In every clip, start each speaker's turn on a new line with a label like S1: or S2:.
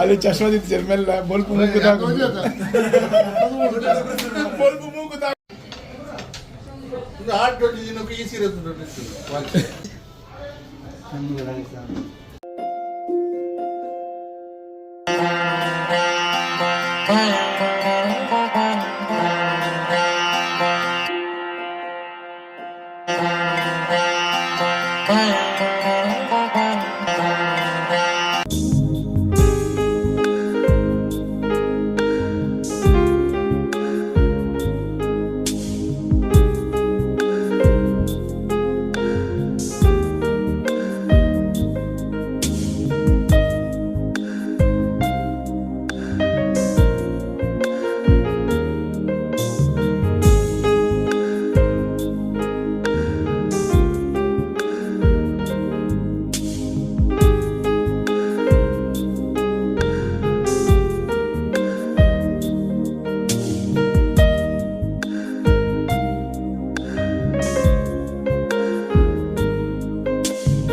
S1: ಅಲ್ಲಿ ಚಶ್ಮಾ ದಿತ್ತಿ ಮೆಲ್ಲ ಬೊಲ್ಪು ಮೂಗು ಬೊಲ್ಪು ಮೂಗು.
S2: ಆಟ್ ದೊಡ್ಡ ದಿನಕ್ಕೂ ಈ ಸೀರೆ ದೊಡ್ಡ.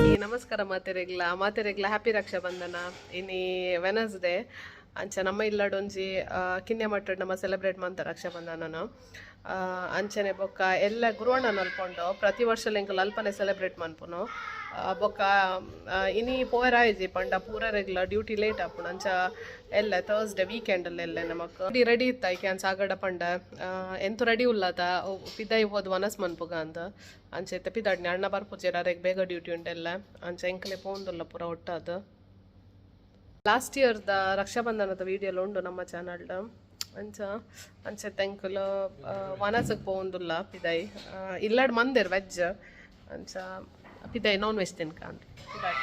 S3: ಈ ನಮಸ್ಕಾರ ಮಾತೆರೆಗ್ಲ ಮಾತೆರೆಗ್ಲ, ಹ್ಯಾಪಿ ರಕ್ಷಾಬಂಧನ. ಇನಿ ವೆನಸ್ಡೇ. ಅಂಚ ನಮ್ಮ ಇಲ್ಲಡೊಂಜಿ ಕಿನ್ಯ ಮಟ್ಟಡ್ ನಮ್ಮ ಸೆಲೆಬ್ರೇಟ್ ಮಂತ ರಕ್ಷಾಬಂಧನನ. ಅಂಚನೆ ಬೊಕ್ಕ ಎಲ್ಲ ಗುರುವಣ್ಣನ ಅಲ್ಪೊಂಡು. ಪ್ರತಿ ವರ್ಷ ಎಂಕುಲು ಅಲ್ಪನೆ ಸೆಲೆಬ್ರೇಟ್ ಮನ್ಪುನು. ಬೊಕ್ಕ ಇನಿ ಪೋಯರಾಯ್ಜಿ ಪಂಡ ಪೂರರೆಗ್ಲ ಡ್ಯೂಟಿ ಲೇಟ್ ಆಪುಂಡು. ಅಂಚ ಎಲ್ಲ ಥರ್ಸ್ಡೇ ವೀಕೆಂಡ್ ಎಲ್ಲ ನಮಕ್ ರೆಡಿ ಇತ್ತ. ಐಕೆ ಅಂಚ ಆಗಡ ಪಂಡ ಎಂತು ರೆಡಿ ಉಲ್ಲದ ಪಿದೈ ಹೋದ್ ವನಸ್ ಮನ್ಪುಗ ಅಂದ್. ಅಂಚ ಇತ್ತೆ ಪಿದಾಡ್ನಿ. ಅಣ್ಣ ಬರ್ಪುಜೆರ್, ಅರೆಗ್ ಬೇಗ ಡ್ಯೂಟಿ ಉಂಟೆಲ್ಲ. ಅಂಚ ಎಂಕಲೆ ಪೋಂದುಲ್ಲ ಪೂರ ಒಟ್ಟಾದ್. ಲಾಸ್ಟ್ ಇಯರ್ದ ರಕ್ಷಾಬಂಧನದ ವಿಡಿಯೋಲ ಉಂಡು ನಮ್ಮ ಚಾನಲ್ಡ್. ಅಂಚ ಅಂಚ ಎಂಕುಲು ವನಸಕ್ಕೆ ಪೋವೊಂದುಲ್ಲ ಪಿದೈ. ಇಲ್ಲಡ್ ಮಂದೆರ್ ವೆಜ್, ಅಂಚ ಪಿದೈ ನಾನ್ ವೆಜ್ ತಿನ್ಕ ಅಂತ ಪಿದಾಯ್.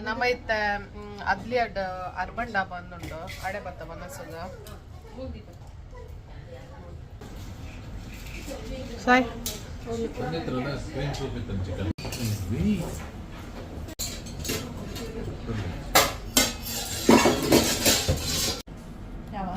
S3: ನಮ್ಮ ಇತ್ತೆ ಅದ್ಲಿಯಡ್ ಅರ್ಬನ್ ಡಾಬಾ ಅಂದುಂಡು, ಅಡೆ ಬತ್ತ ಮನಸ್ಸುಗ. ಸಾಯ್.
S4: ಚಿಕನ್.
S3: ಯಾವ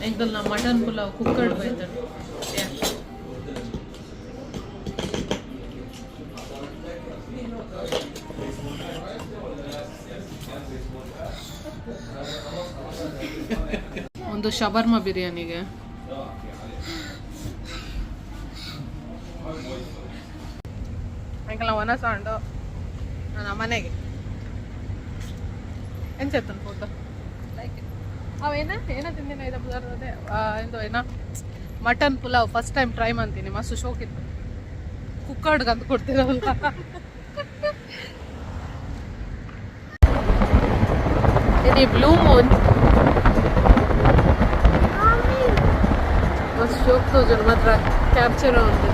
S3: ಎಂಕಲ್ನ ಮಟನ್ ಪುಲಾವ್ ಕುಕ್ಕರ್ಡ್ ಬೈತಡ್. ಒಂದು ಶಬರ್ಮ ಬಿರಿಯಾನಿಗೆ. ಎಂಕಲ್ನ ವನಸ ಉಂಡು ನನ್ನ ಮನೆಗೆ. ಎಂಚೆತ್ತನ್ ಫುಡ್? ಲೈಕ್ ಅವ ಏನ ಏನ ತಿಂದಿನ ಇದು ಅದೇ ಎಂದು ಏನ mutton pulao first time try ಮಾಡ್ತೀನಿ. ಮಸ್ತ್ ಶೋಕಿತ್ತು. ಕುಕ್ಕರ್ಡ್ಗೆ ಅಂತ ಕೊಡ್ತಿರಲ್ಲ. ಇದು ಬ್ಲೂ ಮೂನ್ ಮಸ್ತ್ ಶೋಕ್ ತೋಜುಂಡು ಮಾತ್ರ ಕ್ಯಾಪ್ಚರ್ ಉಂಟು.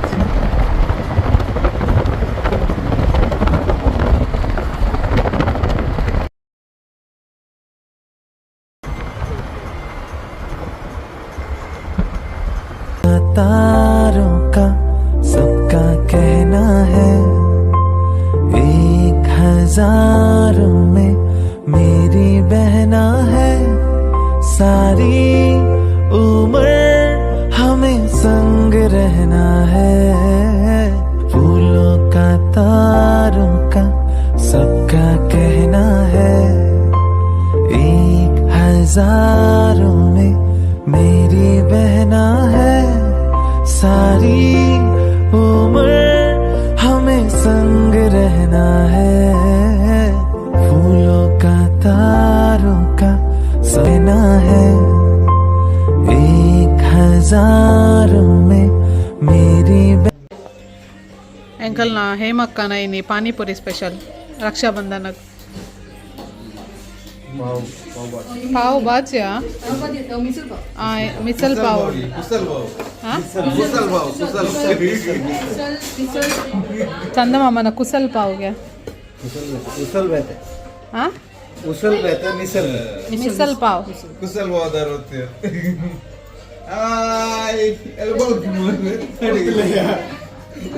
S5: तारों का सबका कहना है, 1000 में मेरी बहना है। सारी उम्र हमें संग रहना है। फूलों का, तारों का सबका कहना है, 1000 में मेरी बहना है। सारी उम्र हमें संग रहना है। फूलों का, तारों का सहना है, 1000 में मेरी
S3: ಎಂಕಲ್ನ ಹೇಮಕ್ಕನ ಇನಿ ಪಾನಿಪುರಿ ಸ್ಪೆಷಲ್ ರಕ್ಷಾಬಂಧನ. ಪಾವ್ ಬಾಜಿಯಾ? ಮಿಸಲ್ ಪಾವ್.
S2: ಕುಸಲ್ ಬಾವು.
S3: ಹಾ?
S2: ಕುಸಲ್ ಬಾವು, ಕುಸಲ್.
S3: ಚಂದಮಾಮನ ಕುಸಲ್ ಪಾವ್ಗೆ.
S2: ಉಸಲ್ ಬೇತೆ.
S3: ಹಾ.
S2: ಉಸಲ್ ಬೇತೆ, ಮಿಸಲ್.
S3: ಮಿಸಲ್ ಪಾವ್.
S2: ಕುಸಲ್ ಹೋದಾರ. ಹಾಯ್.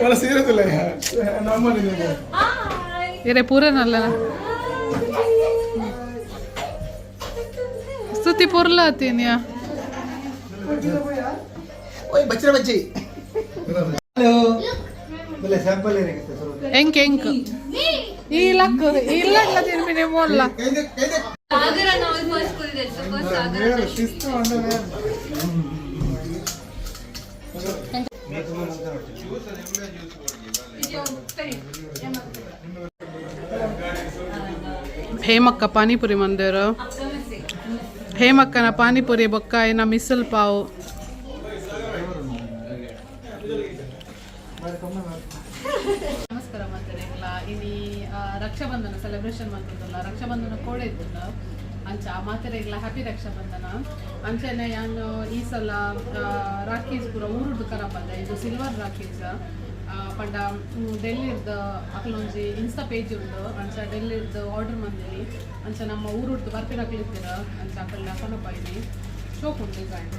S1: ಒಳ ಸೀರದಿಲ್ಲ ನಮ್ಮನೆ.
S3: ಇರೆ ಪೂರನಲ್ಲ ಸ್ತುತಿ ಪುರ್ಲ ಆತೀನ್ಯಾ.
S2: ಓಯ್ ಬಚ್ಚರ ಬಚ್ಚಿ. ಹಲೋ.
S1: ಸ್ಯಾಂಪಲ್.
S3: ಎಂಕ್ ಎಂಕ್ ಈ ಲಕ್ ಇಲ್ಲ ಇಲ್ಲ ತಿನ್ಬಿನೆ ಮೊಲ್ಲ.
S4: ಸಾಗರ ನಾವು ಫಸ್ಟ್ ಕೂತಿದ್ದೆ, ಸೊ ಫಸ್ಟ್ ಸಾಗರ.
S1: ಶಿಸ್ತು.
S3: ಹೇಮಕ್ಕ ಪಾನಿಪುರಿ ಮಂದಿರ. ಹೇಮಕ್ಕನ ಪಾನಿಪುರಿ ಬೊಕ್ಕಾಯಿನ ಮಿಸಲ್ ಪಾವ್. ನಮಸ್ಕಾರ ಮಾತೆರೆಗ್ಲ. ಇನಿ ರಕ್ಷಾಬಂಧನ ಸೆಲೆಬ್ರೇಷನ್ ಮಾಡ್ತದಲ್ಲ, ರಕ್ಷಾಬಂಧನ ಕೋಡೆ ಇತ್ತಲ್ಲ. ಅಂಚ ಮಾತೆರೆಗ್ಲ ಹ್ಯಾಪಿ ರಕ್ಷಾಬಂಧನ. ಅಂಚನೆ ಯಾನು ಈ ಸಲ ರಾಖೀಸ್ ಪೂರ ಊರುಡ್ದು ಕರಪದ. ಇದು ಸಿಲ್ವರ್ ರಾಖೀಸ್ ಪಂಡ ಡೆಲ್ಲಿರ್ದ ಅಕಲೊಂಜಿ ಇನ್ಸ್ಟಾ ಪೇಜ್ ಉಂಡು. ಅಂಚ ಡೆಲ್ಲಿರ್ದು ಆರ್ಡರ್ ಮಂದಿನಿ. ಅಂಚ ನಮ್ಮ ಊರುಡ್ದು ಬರ್ಪಿನಕ್ಲಿತ್ತೀರ, ಅಂಚ ಅಕಲ್ನ ಕನಪ ಇನಿ. ಶೋಕ್ ಉಂಟು ಡಿಸೈನ್.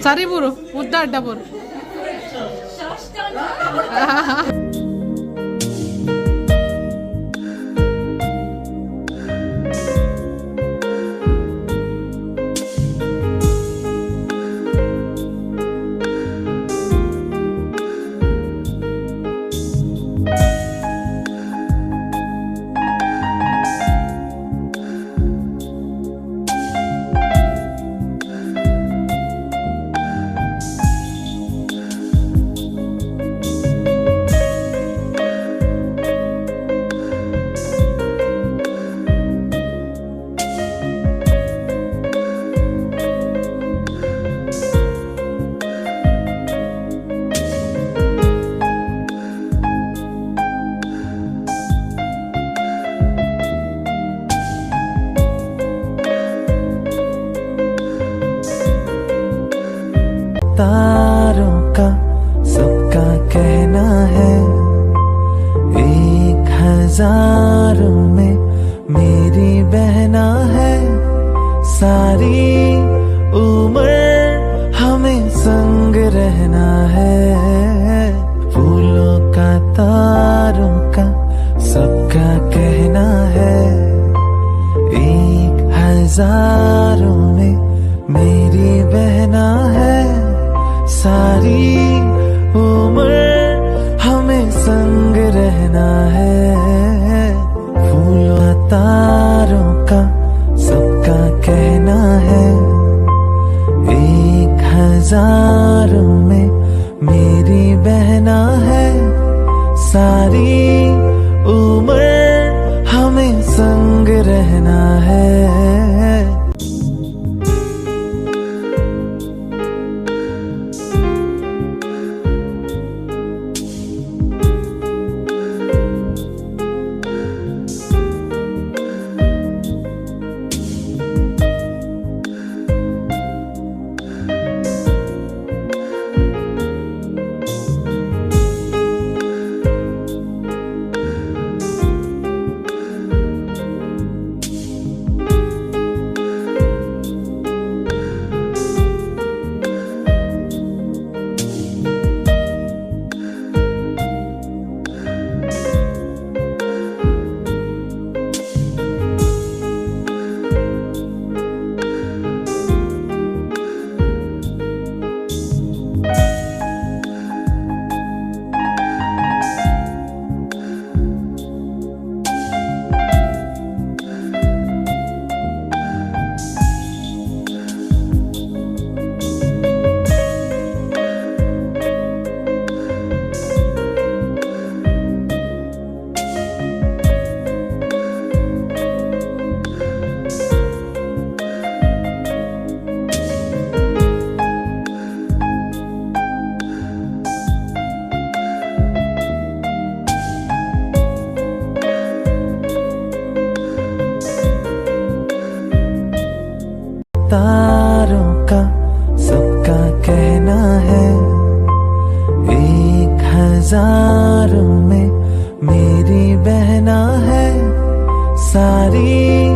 S3: ಸರಿ ಬೂರು, ಉದ್ದ ಅಡ್ಡ ಬೂರು.
S5: तारों का सबका कहना है, 1000 में मेरी बहना है। सारी उम्र हमें संग रहना है। फूलों का, तारों का सबका कहना है, 1000 में मेरी बहना है। सारी उम्र हमें संग रहना है। फूलों, तारों का सबका कहना है। तारों का सबका कहना है, 1000 में मेरी बहना है। सारी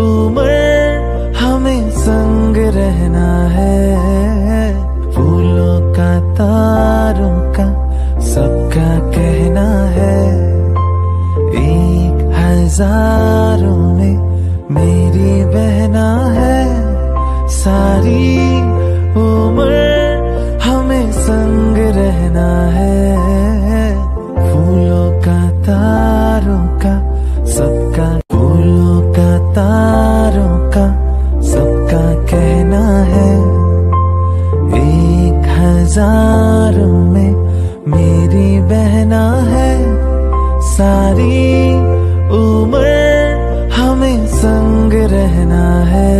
S5: उम्र हमें संग रहना है। फूलों का तारों का सबका कहना है, 1000 में मेरी बहना है। सारी उम्र हमें संग रहना है। फूलों का तारों का सबका, फूलों का तारों का सबका कहना है, 1000 में मेरी बहना है। सारी उम्र हमें संग रहना है।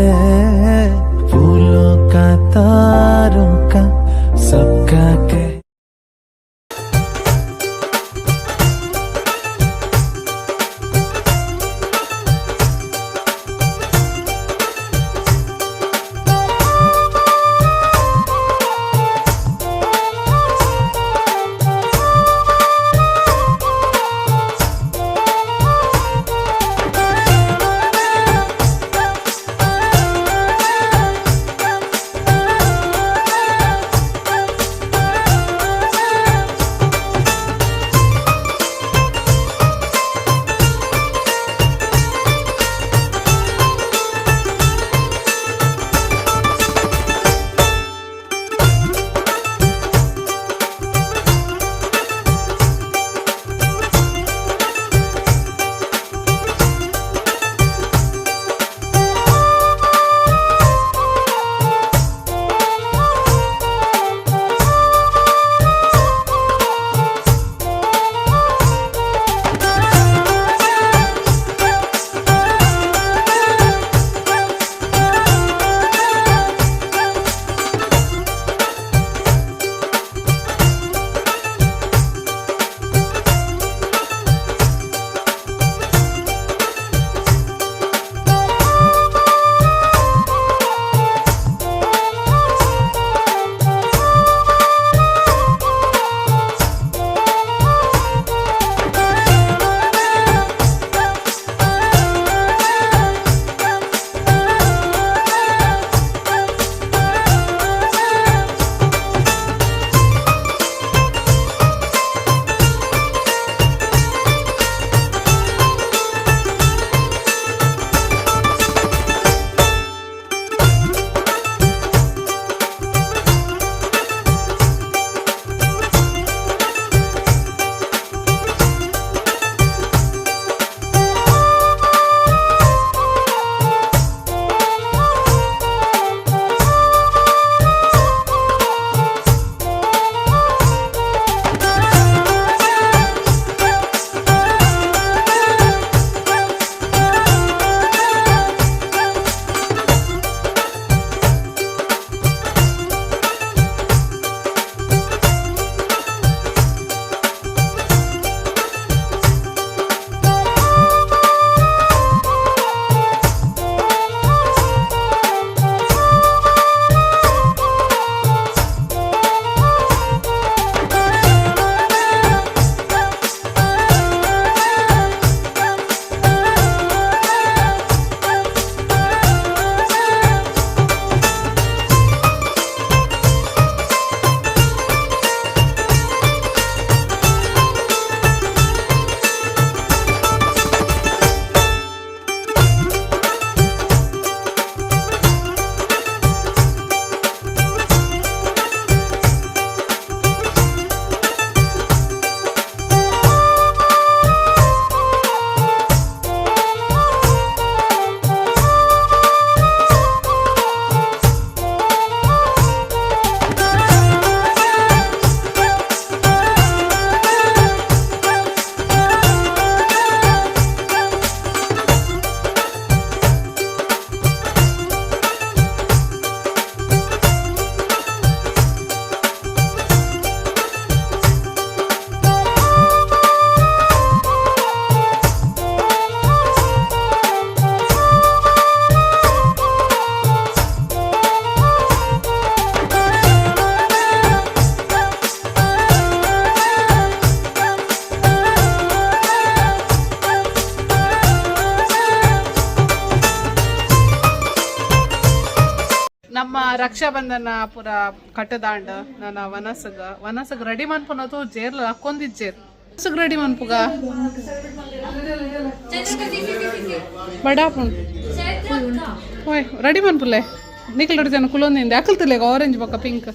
S5: फूलों का तारों का सबका कह
S3: ರಕ್ಷಾಬಂಧನ ಪೂರ ಕಟ್ಟದಾಂಡ್. ನನ್ನ ವನಸಗ ವನಸಗ್ ರೆಡಿ ಮನ್ಪುನದು ಜೇರ್ಲ ಹಾಕೊಂದಿಜ್ಜೇರ್. ವನಸಗ್ ರೆಡಿ ಮನ್ಪುಗ.
S4: ಚಂದ್ರಕ, ಸಿ ಸಿ ಸಿ ಸಿ.
S3: ಬಡಾಪುಂಡು.
S4: ಚೈತ್ರಕ್ಕ.
S3: ಓಯ್, ರೆಡಿ ಮನ್ಪುಲೆ. ನಿಕಲ್ ರೆಡಿ ಜನ ಕುಲೊಂದಿಂದ ಅಕಲ್ತಿಲ್ಲ. ಆರೆಂಜ್ ಬೊಕ್ಕ ಪಿಂಕ್.